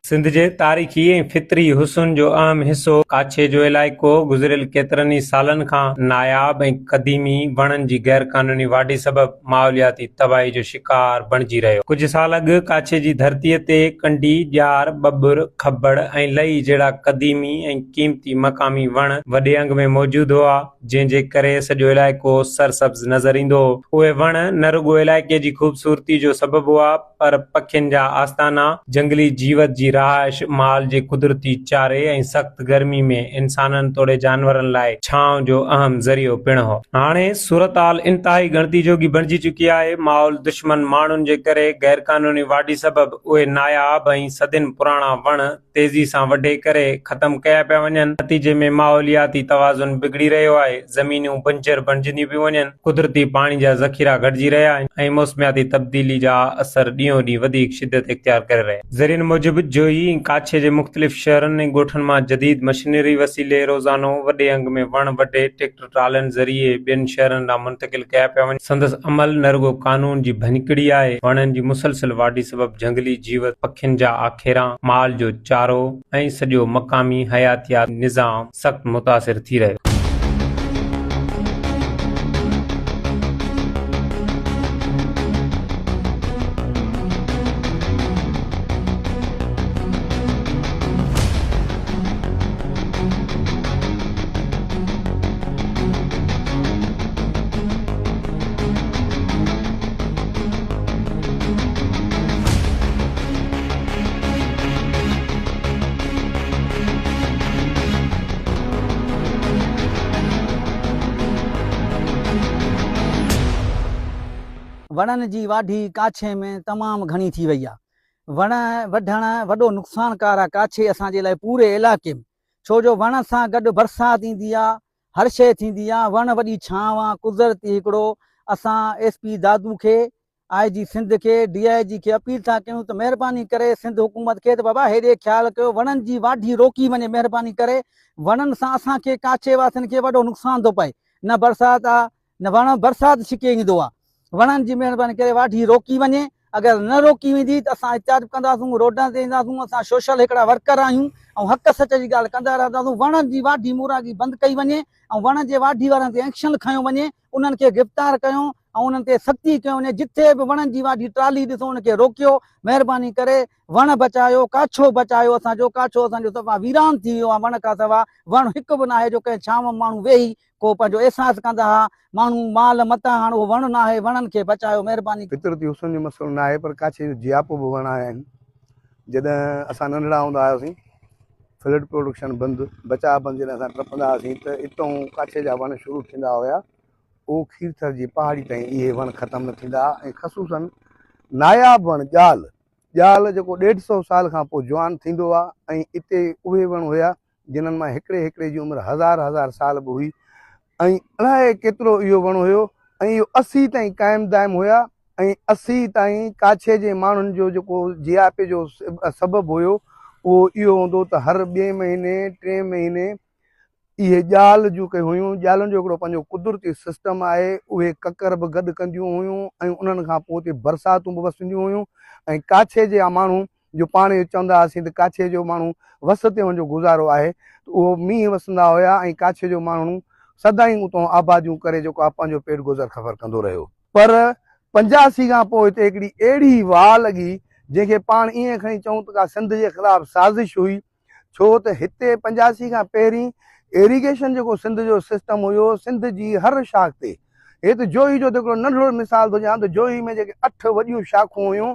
سنڌ جي تاريخي ۽ فطري حسن جو اهم حصو ڪاڇي جو علائقو گذريل ڪيترن ئي سالن کان ناياب ۽ قديمي وڻن جي غيرقانوني واڍي سبب ماحولياتي تباهي جو شڪار بڻجي رهيو. ڪجهه سال اڳ ڪاڇي جي ڌرتيء تي ڪنڊي، ڄار، ٻٻر، کٻڙ ۽ لئي جهڙا قديمي ۽ قيمتي مقامي وڻ وڏي انگ ۾ موجود هئا، جنهن جي ڪري سڄو علائقو سرسبز نظر ايندو هو. اهي وڻ نه رڳو علائقي جي خوبصورتي جو سبب هئا، پر پکين جا آستانا، جهنگلي جيوت جي رهائش، مال جي قدرتي چاري ۽ سخت گرمي ۾ انسانن توڙي جانورن لاء ڇانو جو اهم ذريعو پڻ هو. هاڻي صورتحال انتهائي ڳڻتي جوڳي بڻجي چڪي آهي. ماحول دشمن ماڻهن جي ڪري غيرقانوني واڍي سبب اهي ناياب ۽ صدين پراڻا وڻ تيزي سان وڍي ڪري ختم ڪيا پيا وڃن، نتيجي ۾ ماحولياتي توازن بگڙي رهيو آهي، زمينون بنجر بڻجنديون پيون وڃن، قدرتي پاڻي جا ذخيرا گهٽجي رهيا آهن ۽ موسمياتي تبديلي جا اثر ڏينهون ڏينهن وڌيڪ شدت اختيار ڪري رهيا آهن. ذريعن موجب جوهي ۽ ڪاڇي جي مختلف شهرن ۽ ڳوٺن مان جديد مشنري وسيلي روزانو وڏي انگ ۾ وڻ وڍي ٽريڪٽر ٽرالين ذريعي ٻين شهرن ڏانهن منتقل ڪيا پيا وڃن. سندس عمل نه رڳو قانون جي ڀڃڪڙي آهي، وڻن جي مسلسل واڍي سبب جهنگلي جيوت، پکين جا آکيرا، مال جو چارو ۽ سڄو مقامي حياتياتي نظام سخت متاثر ٿي رهيو. وڻن جي واڍي ڪاڇي ۾ تمام گهڻي ٿي وئي آ. وڻ وڍڻ وڏو نقصانڪار آ ڪاڇي اسان جي لاء پوري علائقي ۾. ڇو جو وڻ سان گڏ برسات ايندي آ، هر شيء ٿيندي آ، وڻ وڏي ڇانو آ، قدرتي هڪڙو اسان ايس پي دادو کي، آء جي سنڌ کي، ڊي I جي کي اپيل ٿا ڪيون ته مهرباني ڪري سنڌ حڪومت کي ته بابا هيڏي خيال ڪيو وڻن جي واڍي روڪي وڃي مهرباني ڪري وڻن سان اسان کي ڪاڇي واسين کي وڏو نقصان ٿو پئي نه برسات آ نه وڻ برسات ڇڪي ايندو آ وڻن جي مهرباني ڪري واڍي روڪي وڃي اگر نه روڪي ويندي ته اسان احتجاج به ڪنداسون روڊن تي اينداسون اسان سوشل هڪڙا ورڪر آهيون ۽ حق سچ جي ڳالهه ڪندا رهنداسون وڻن جي واڍي موراڳي بند ڪئي وڃي ۽ وڻ جي واڍي وارن تي ايڪشن کنيو وڃي انهن کي گرفتار ڪيو ۽ انهن تي سختي ڪيو وڃي جٿي به وڻن جي واڍي ٽرالي ڏسو ان کي روڪيو مهرباني ڪري وڻ بچايو ڪاڇو بچايو اسان جو ڪاڇو اسان جو صفا ويران ٿي ويو آ وڻ کان سوا وڻ هڪ به ناهي جو ڪنهن ڇانو ۾ ماڻهو ويهي ڪو پنهنجو احساس ڪندا ها ماڻهو مال متان هاڻ اهو وڻ ناهي وڻن کي بچايو مهرباني. فطرتي حسن جو مسئلو ناهي پر ڪاڇي جو جياپو به وڻ آهن جڏهن اسان ننڍڙا هوندا هياسين فلڊ پروڊڪشن بند بچاء بند جڏهن اسان ٽپندا هئاسين ته اتئون ڪاڇي جا وڻ شروع ٿيندا هيا اهو کيرٿر جي پهاڙي تائين اهي وڻ ختم نه ٿيندا هئا ۽ خصوصن ناياب وڻ ڄال ڄال جيڪو ڏيڍ سئو سال کان پوء جوان ٿيندو آهي ۽ اتي اهي وڻ هيا جنھن مان ھڪڙي ھڪڙي جي عمر ھزار ھزار سال به ھئي ۽ الائي ڪيترو اھو وڻ ھيو ۽ اھو 80 تائين قائم دائم ھيا ۽ 80 تائين ڪاڇي جي ماڻھن جو جيڪو جياپي جو سبب ھيو اھو اھو ھوندو ته ھر ٻئي مھيني ٽئين مھيني اھي ڄال جون ڪي ھيون ڄالن جو ھڪڙو پنھنجو قدرتي سسٽم آھي اھي ڪڪر به گڏ ڪنديون ھيون ۽ انھن کان پوء اتي برساتون به وسنديون ھيون ۽ ڪاڇي جا ماڻھو جو پاڻ اهو چوندا هئاسين ته ڪاڇي جو ماڻهو وس تي هن جو گذارو آهي ته اهو مينهن وسندا هيا ۽ ڪاڇي جو ماڻهو سدائين اتان آباديون ڪري جيڪو آهي پنهنجو پيٽ گذر خفر ڪندو رهيو. پر 85 کان پوء هتي هڪڙي اهڙي واء لڳي جنهن کي پاڻ ائين کڻي چئون ته ڪا سنڌ جي خلاف سازش هئي ڇو ته هتي 85 کان پهرين ايريگيشن جيڪو سنڌ جو سسٽم هيو سنڌ جي هر شاخ تي هي ته جوهي جو ته هڪڙو ننڍڙو مثال ٿو ڏيان ته جوهي ۾ جيڪي اٺ وڏيون شاخون هيون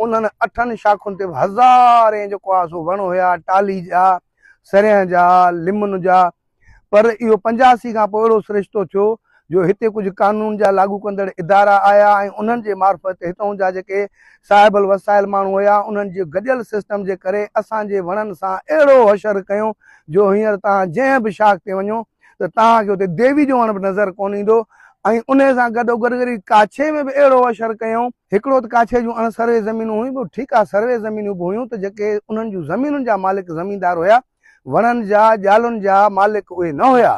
انهن اٺن شاخن تي به هزارين جيڪو آهي سو وڻ هيا ٽالهي جا سرينهن جا لمن جا پر اهو 85 کان پوء اهڙو سرشتو ٿيو جو هتي ڪجهه قانون جا لاڳو ڪندڙ ادارا آيا ۽ انهن جي معرفت هتئون جا جيڪي صاحب الوسائل ماڻهو هيا انهن جي گڏيل سسٽم جي ڪري اسان جي وڻن سان اهڙو حشر ڪيو جو هينئر توهان جنهن به شاخ تي وڃو ته توهان کي اتي ديوي جو وڻ به نظر ڪونه ايندو ۽ انهي سان گڏوگڏ وري ڪاڇي ۾ به اهڙو حشر ڪيائون. هڪڙو ته ڪاڇي جون اڻ سروي زمينون هيون ٻيو ٺيڪا سروي زمينون به هيون ته جيڪي انهن جون زمينن جا مالڪ زميندار هيا وڻن جا ڄالن جا مالڪ اهي نه هيا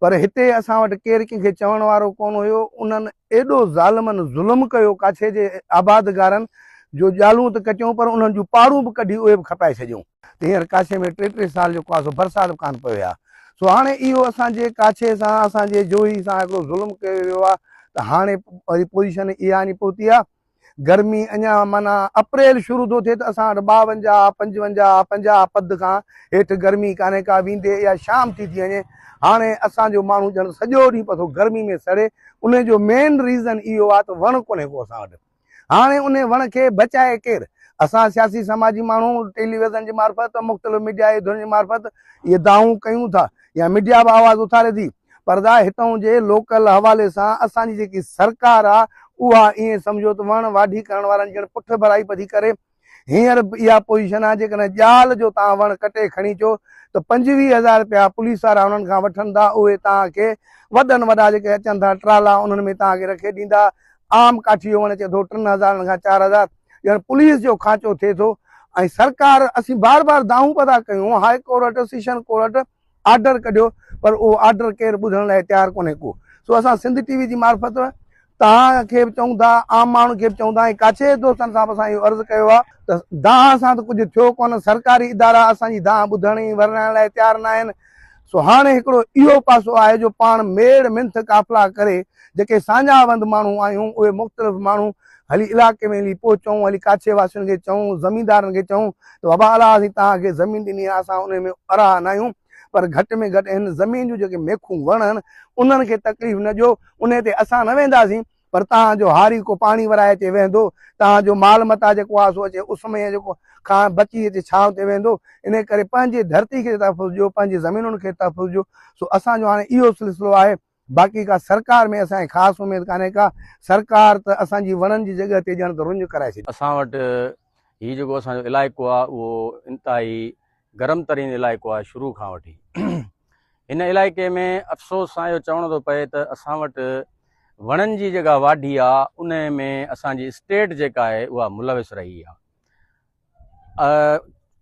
پر هتي اسان وٽ ڪير ڪنهن کي چوڻ وارو ڪونه هيو انهن ايڏو ظالمن ظلم ڪيو ڪاڇي جي آبادگارن جو ڄالون ته ڪٽيون پر انهن جون پاڙون به ڪڍي اهي به کپائي ڇڏيون. ته هينئر ڪاڇي ۾ ٽي ٽي سال جيڪو آهي سو برسات به ڪانه پوي ها. سو هاڻي اهو اسان جي ڪاڇي سان اسان جي جوهي سان هڪڙو ظلم ڪيو ويو آهي ته هاڻي وري پوزيشن اها وڃي پهتي آهي. گرمي اڃا معنيٰ اپريل شروع ٿو ٿئي ته اسان وٽ 52، 55، 50 پد کان هيٺ گرمي ڪانهي ڪا ويندي اها شام ٿي ٿي وڃي. هاڻي اسان جو ماڻهو ڄڻ سڄو ڏينهن پيو ٿو گرمي ۾ سڙي. انهي جو مين ريزن اهو آهي ته وڻ ڪونهي ڪو اسان وٽ. هاڻي انهي وڻ کي بچائي ڪير؟ اسان سياسي سماجي ماڻهو ٽيليويزن جي معرفت مختلف ميڊيا جي ڌرين جي معرفت اهي دانهون ڪيون ٿا يا ميڊيا به آواز اٿاري ٿي پر دا هتئون جي لوڪل حوالي سان اسان جي جيڪي سرڪار آ اها ائين سمجهو ته وڻ واڍي ڪرڻ وارن جي ڄڻ پٺ ڀرائي پٿي ڪري. هينئر به اها پوزيشن آ جيڪڏهن ڄال جو توهان وڻ ڪٽي کڻي اچو ته 25 هزار رپيا پوليس وارا انهن کان وٺن ٿا اهي توهان کي وڏن وڏا جيڪي اچن ٿا ٽرالا انهن ۾ توهان کي رکي ڏيندا عام ڪاٺي جو وڻ اچي ٿو 3 هزارن کان 4 هزار ڄڻ پوليس جو کانچو ٿئي ٿو ۽ سرڪار اسين بار بار دانهون پيا ٿا ڪيون high court session court order ڪڍيو پر اهو آرڊر ڪير ٻڌڻ لاء تيار ڪونهي ڪو سو اسان سنڌ ٽي وي جي معرفت توهان کي به چئون ٿا عام ماڻهن کي به چئون ٿا ۽ ڪاڇي جي دوستن سان به اسان اهو عرض ڪيو آهي ته دانهن سان ته ڪجهه ٿيو ڪونه سرڪاري ادارا اسان جي دانهن ٻڌڻ ۽ ورنائڻ لاء تيار ناهن سو هاڻي هڪڙو اهو پاسو آهي جو پاڻ ميڙ منٿ قافلا ڪري جيڪي ساڃاهه وند ماڻهو آهيون اهي مختلف ماڻهو هلي علائقي ۾ هلي پهچون هلي ڪاڇي واسين کي چئون زميندارن کي چئون ته بابا الله اسين توهان کي زمين ڏني آهي اسان انهي ۾ اراها ناهيون پر گهٽ ۾ گهٽ هن زمين جون جيڪي ميخون وڻ آهن انهن کي تڪليف نه ڏيو انهي تي اسان نه وينداسين پر توهان جو هاري ڪو پاڻي ورائي اچي ويهندو توهان جو مال متاع جيڪو آهي سو اچي اس ۾ جيڪو کان بچي اچي ڇانو تي ويهندو انهي ڪري پنهنجي ڌرتي کي تحفظ ڏيو پنهنجي زمينن کي تحفظ ڏيو سو اسان جو هاڻي اهو سلسلو آهي باقي ڪا سرڪار ۾ اسان کي خاص اميد ڪانهي ڪا، سرڪار ته اسان جي وڻن جي جڳهه تي ڄڻ ته رڃ ڪرائي ڇڏي. اسان وٽ هي جيڪو اسان جو علائقو آهي اهو انتهائي گرم ترين علائقو آهي شروع کان وٺي هن علائقي ۾ افسوس سان اهو چوڻو ٿو پئي ته اسان وٽ وڻن جي جيڪا واڍي آهي ان ۾ اسان جي اسٽيٽ جيڪا آهي اها ملوث رهي آهي.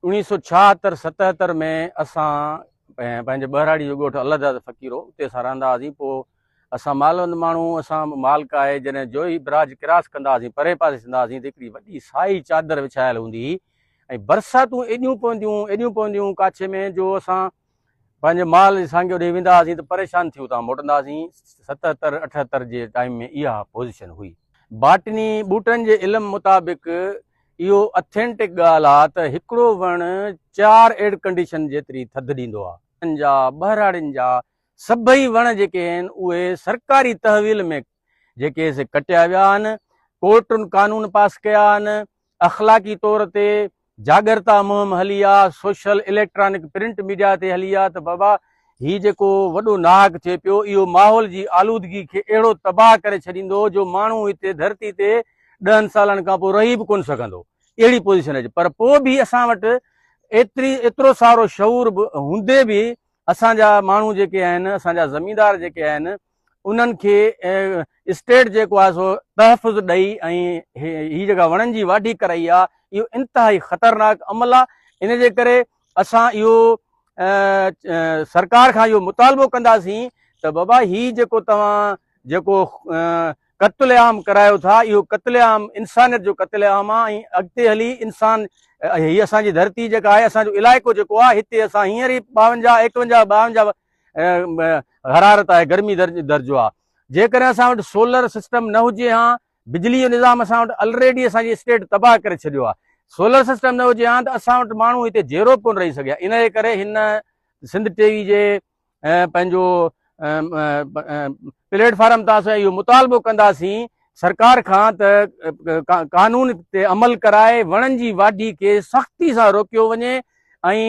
1976 77 ۾ اسان پنهنجي ٻهراڙي جو ڳوٺ الله داد فقير هو اتي اسان رهندا هئاسين پوء اسان مالوند ماڻهو اسان مال ڪاهي جڏهن جوهي براج ڪراس ڪندا هئاسين پري پاسي ٿيندا هئاسين ته هڪڙي وڏي سائي چادر وڇايل هوندي هئي ۽ برساتون ايڏيون پونديون ايڏيون پونديون ڪاڇي ۾ جو اسان پنهنجي مال جي سانگي اوڏي ويندا هئاسين ته پريشان ٿي اتان موٽندا هئاسين. 77 78 جي ٽائيم ۾ اها پوزيشن هئي. باٽني ٻوٽن جي علم مطابق اهو اٿينٽڪ ڳالهه آ ته هڪڙو وڻ 4 ايئر ڪنڊيشن جيتري ٿڌ ڏيندو آ. جا ٻهراڙين جا سڀئي وڻ جيڪي آهن اهي سرڪاري تحويل ۾ جيڪي سي ڪٽيا ويا آهن، ڪورٽن قانون پاس ڪيا آهن، اخلاقي طور تي جاڳرتا مهم هلي آ، سوشل اليڪٽرانڪ پرنٽ ميڊيا تي هلي آ ته بابا هي جيڪو وڏو ناحق ٿئي پيو اهو ماحول جي آلودگي کي اهڙو تباهه ڪري ڇڏيندو جو ماڻهو هتي ڌرتي تي ڏهن سالن کان پوء رهي به ڪونه سگهندو اهڙي پوزيشن اچي پر پوء به اسان وٽ ايتري ايترو سارو شعور به هوندي به اسان جا ماڻهو جيڪي آهن اسان جا زميندار جيڪي آهن انهن کي اسٽيٽ جيڪو آهي سو تحفظ ڏئي ۽ هي جيڪا وڻن جي واڍي ڪرائي آهي اهو انتهائي خطرناڪ عمل آهي ان جي ڪري اسان اهو سرڪار کان اهو مطالبو ڪنداسين ته بابا هي جيڪو توهان جيڪو قتل عام ڪرايو ٿا اهو قتل عام انسانيت جو قتل عام آهي ۽ اڳتي هلي انسان هي اسان جي ڌرتي جيڪا آهي اسان جو علائقو جيڪو آهي هتي اسان هينئر ئي 52 51 52 حرارت آهي گرمي درجو آهي جيڪڏهن اسان وٽ سولر سسٽم نه هجي ها بجلي جو نظام اسان وٽ الريڊي اسان جي اسٽيٽ تباهه ڪري ڇڏيو آهي سولر سسٽم نه هجي ها ته اسان وٽ ماڻهو هتي جيرو به ڪونه رهي سگهي ها ان جي ڪري هن سنڌ ٽي وي جي پنهنجو پليٽ فارم تان اسان اهو مطالبو ڪنداسين سرڪار کان ته قانون تي عمل ڪرائي وڻن جي واڍي کي سختي سان روڪيو وڃي ۽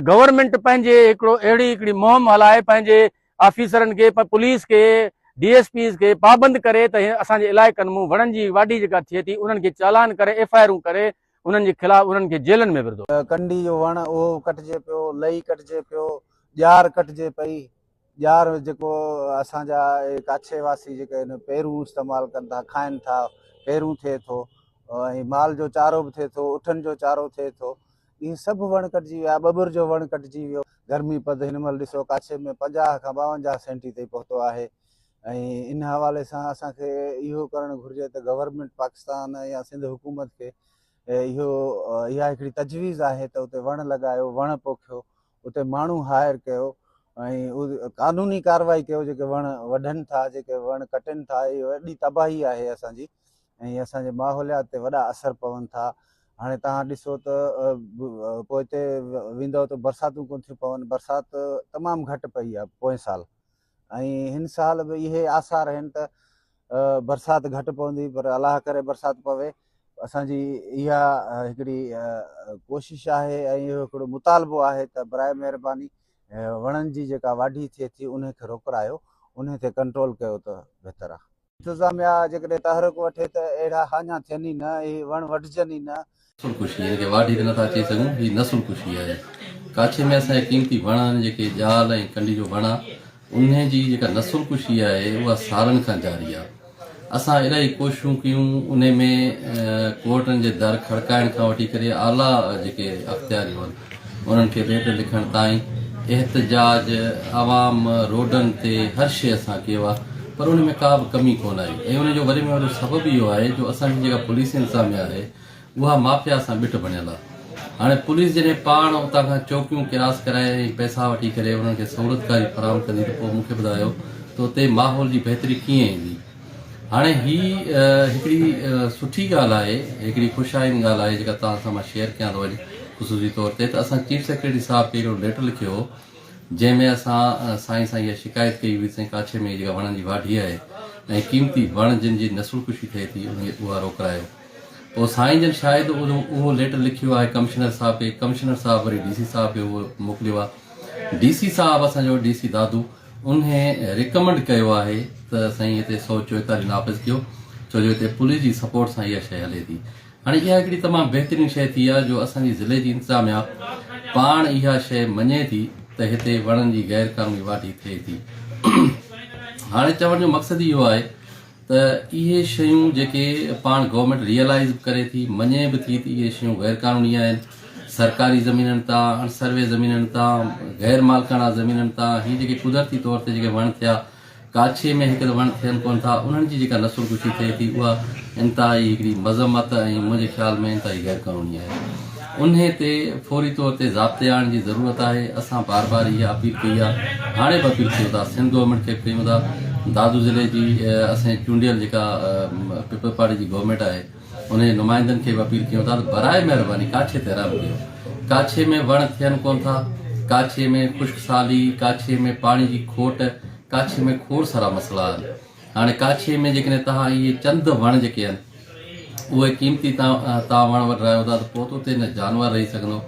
گورنمينٽ پنهنجي هڪڙو اهڙي هڪڙي مهم هلائي پنهنجي آفيسرن کي پوليس کي ڊي ايس پيز کي پابند ڪري ته اسان جي علائقن مون وڻن جي واڍي جيڪا ٿئي ٿي انهن کي چالان ڪري ايف I آرون ڪري انهن جي خلاف انهن کي جيلن ۾ وڌو. ڪنڊي جو وڻ اهو ڪٽجي پيو، لئي ڪٽجي پيو، ڄار ڪٽجي پئي، ڄار جيڪو اسان جا ڪاڇي واسي جيڪي آهن پيرون استعمال ڪن ٿا کائن ٿا پيرون ٿئي ٿو ۽ مال جو چارو به ٿئي ٿو اٺن جو چارو ٿئي ٿو اهي سڀ وڻ ڪٽجي ويا، ٻٻر جو وڻ ڪٽجي ويو. گرمي پد هن مهل ڏسو ڪاڇي ۾ 50 کان 52 سينٽي تائين پهتو آهي. ۽ ان حوالي سان اسان کي اهو ڪرڻ گهرجي ته گورنمينٽ پاڪستان يا سنڌ حڪومت کي اهو اها هڪڙي تجويز آهي ته اتي وڻ لڳايو، وڻ پوکيو، اتي ماڻهو هائر ڪيو ۽ قانوني ڪارروائي ڪيو جيڪي وڻ وڍن ٿا، جيڪي وڻ ڪٽن ٿا. اهو وڏي تباهي آهي اسان جي ۽ اسان جي ماحوليات تي وڏا اثر پون ٿا. هاڻي توهان ڏسو ته پوئتي ويندؤ ته برساتون ڪونه ٿيون پون، برسات تمام گهٽ پئي آهي پوئين سال ۽ هن سال به اهي آثار آهن ته برسات گهٽ پوندي، پر الله ڪري برسات پوي. اسان جي اها هڪڙي ڪوشش آهي ۽ اهو هڪڙو مطالبو آهي ته برائي مهرباني وڻن جي جيڪا واڍي ٿئي ٿي انهي کي روڪرايو، انهي تي ڪنٽرول ڪيو ته بهتر آهي. انتظاميا جيڪڏهن تحرڪ وٺي ته اهڙا هاڃا ٿين ئي نه، اهي وڻ وڍجن ئي نه. نسل ڪشي، هن کي واڍي ته نٿا چئي سگهون، هي نسل ڪشي آهي. ڪاڇي ۾ اسان جا قيمتي وڻ آهن، جيڪي ڄال ۽ ڪنڊي جو وڻ آهي، انهي جي جيڪا نسل ڪشي آهي اها سالن کان جاري آهي. اسان الاهي ڪوششون ڪيون، انهي ۾ ڪورٽن جي در کڙڪائڻ کان وٺي ڪري اعليٰ جيڪي اختياريون آهن انهن کي ليٽر لکڻ تائين، احتجاج، عوام روڊن تي هر شيء اسان ڪيو آهي پر انهي ۾ ڪا به ڪمي ڪونه آئي ۽ ان جو وڏي ۾ وڏو سبب اهو آهي جو اسان جي جيڪا پوليس انتظاميا آهي اها مافيا سان ٻٽ بڻيل آهي. هاڻي پوليس جڏهن پاڻ اتان کان چوڪيون ڪراس ڪرائي ۽ پئسا وٺي ڪري انهن کي سهولتڪاري فراهم ڪندي ته پوء مون کي ٻڌايو ته اتي ماحول جي بهتري ڪيئن ايندي؟ هاڻي هي هڪڙي سٺي ڳالهه آهي، هڪڙي خوش آئند ڳالهه آهي جيڪا توهان سان مان شيئر ڪيان ٿو اڄ خصوصي طور تي ته اسان چيف سيڪريٽري صاحب کي هڪڙو ليٽر لکيو هو جنهن ۾ اسان سائين سان اها شڪايت ڪئي هئي سائين ڪاڇي ۾ جيڪا وڻن جي واڍي آهي ۽ قيمتي وڻ جن جي نسل ڪشي ٿئي ٿي انهي اها روڪرايو. پوء سائين جن شايد اهو ليٽر لکيو آهي ڪمشنر صاحب کي، ڪمشنر صاحب وري ڊي سي صاحب کي اهو موڪليو آهي. ڊي سي صاحب اسان جو ڊي سي دادو انهي ريڪمنڊ ڪيو آهي ته سائين هتي 144 نافذ ڪيو ڇو جو هتي پوليس جي سپورٽ سان اها شيء هلي ٿي. هاڻي اها هڪڙي تمام بهترين شيء ٿي آهي جو اسان جي ضلعي جي انتظاميا پاڻ اها شيء مڃي ٿي ته هتي وڻن جي غير قانوني واڍي ٿئي ٿي. هاڻي چوڻ جو مقصد اهو آهي ته اهي شيون جيڪي پاڻ گورنمينٽ ريئلائيز به ڪري ٿي، مڃي به ٿي ته اهي شيون غير قانوني آهن، سرڪاري زمينن تان، اڻ سروي زمينن تان، غير مالڪاڻا زمينن تان هي جيڪي قدرتي طور تي جيڪي وڻ ٿيا، ڪاڇي ۾ هڪ ته وڻ ٿين ڪونه ٿا، انهن جي جيڪا نسل ڪشي ٿئي ٿي اها انتهائي هڪڙي مذمت ۽ منهنجي خيال ۾ انتهائي غير قانوني آهي. انهي تي فوري طور تي ضابطي آڻڻ جي ضرورت آهي، اسان بار بار اها اپيل ڪئي آهي، هاڻي به اپيل ڪيون ٿا، سنڌ گورنمينٽ کي به ڪيون ٿا، دادو ضلعي جي اسان جي چونڊيل جيڪا پيپلز پارٽي جي گورنمينٽ آهي ان جي نمائندن کي به اپيل ڪيون ٿا ته براء مهرباني ڪاڇي تي رحم ڪيو، ڪاڇي ۾ وڻ ٿين ڪونه ٿا، ڪاڇي ۾ خشڪ سالي، ڪاڇي ۾ پاڻي جي کوٽ، ڪاڇي ۾ کوڙ سارا مسئلا آهن، هاڻي ڪاڇي ۾ جيڪڏهن توهان اهي چند وڻ جيڪي آهن اهي قيمتي توهان وڻ وڍرايو ٿا ته پوء ته اتي نه جانور رهي سگهندو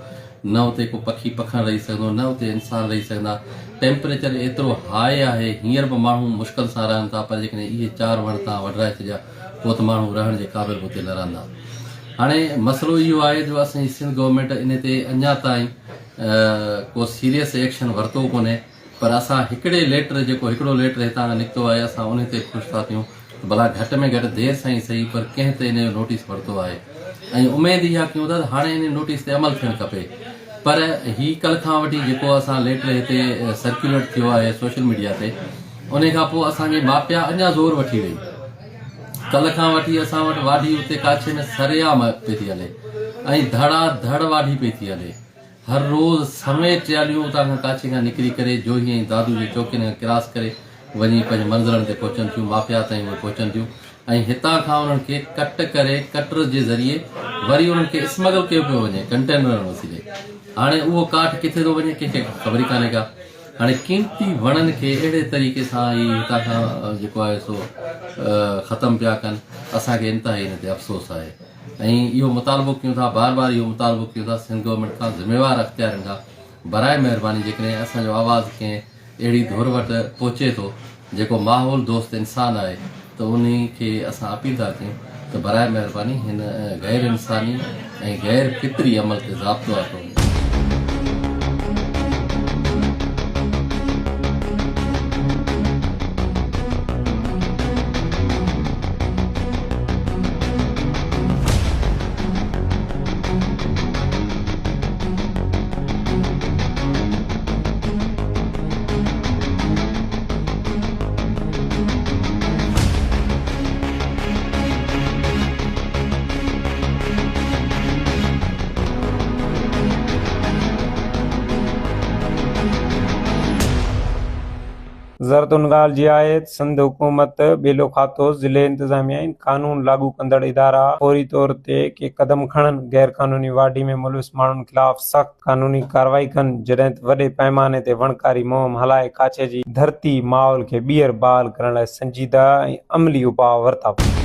نه اتي ڪو پکي پکڻ رهي سگهندو نه اتي انسان رهي سگهندا. ٽيمپريچر ايترو هاء آهي هينئر به ماڻهو مشڪل سان رهن ٿا پر جيڪڏهن اهي چار وڻ توهان وڍرائي ڇڏيا پوء ته ماڻهو رهڻ جي قابل به اتي نه رهندا. هاڻي مسئلو اهو آهي جو اسان جي سنڌ گورنمينٽ ان تي اڃا تائين ڪو سيريس ايڪشن ورتو ڪونهي. پر اسان هڪڙي ليٽر جيڪو هڪڙو ليٽر هتان کان نڪتو آهي اسان انهي تي به خوش ٿا ٿيون ته ڀلا گهٽ ۾ گهٽ دير سان ئي سهي پر ڪنهن ته انهي جو نوٽيس ورتو آهي ۽ اميد اها ڪيون ٿا ته هاڻي انهي نوٽيس تي عمل ٿيڻ کپي پر هي ڪلهه کان وٺي جيڪو اسان ليٽر هتي سرڪيوليٽ ٿيو آهي سوشل ميڊيا تي انهي کان پوء اسان جي ماپيا اڃا زور وٺي وئي ڪلهه کان وٺي اسان وٽ واڍي اتي ڪاڇي ۾ سرعام پئي ٿي هلي ۽ ڌڙا ڌڙ واڍي پئي ٿي هلي. هر روز سوين ٽراليون اتان کان ڪاڇي کان نڪري ڪري جوهي ۽ دادو جي چوڪين کان ڪراس ڪري وڃي پنهنجي منزلن تي پهچن ٿيون، مافيا تائين اهي پهچن ٿيون ۽ هتان کان انهن کي ڪٽ ڪري ڪٽر جي ذريعي وري انهن کي اسمگل ڪيو پيو وڃي ڪنٽينرن وسيلي. هاڻي اهو ڪاٺ ڪٿي ٿو وڃي ڪنهن کي خبر ئي ڪانهي ڪا. هاڻي قيمتي وڻن کي اهڙي طريقي سان هي هتان کان جيڪو آهي سو ختم پيا ڪن اسان کي انتهائي ان تي افسوس آهي. ۽ اهو مطالبو ڪيون ٿا بار بار اهو مطالبو ڪيون ٿا سنڌ گورنمينٽ کان ذميوار اختيارين کان براء مهرباني جيڪڏهن اسان جو آواز ڪنهن اهڙي ڌر وٽ پهچي ٿو جيڪو ماحول دوست انسان آهي ته انهي کي اسان اپيل ٿا ڪيون ته براء مهرباني هن غير انساني ۽ غير فطري عمل تي ضابطو آندو وڃي. ضرورت ان ڳالهه جي آهي ته سنڌ حڪومت، ٻيلو کاتو، ضلعي انتظاميا ۽ قانون لاڳو ڪندڙ ادارا فوري طور تي ڪي قدم کڻن، غيرقانوني واڍي ۾ ملوث ماڻهن خلاف سخت قانوني ڪارروائي ڪن، جڏهن ته وڏي پئماني تي وڻڪاري مهم هلائي ڪاڇي جي ڌرتي ماحول کي ٻيهر بحال ڪرڻ لاء سنجيده ۽ عملي اپاء ورتا وڃن.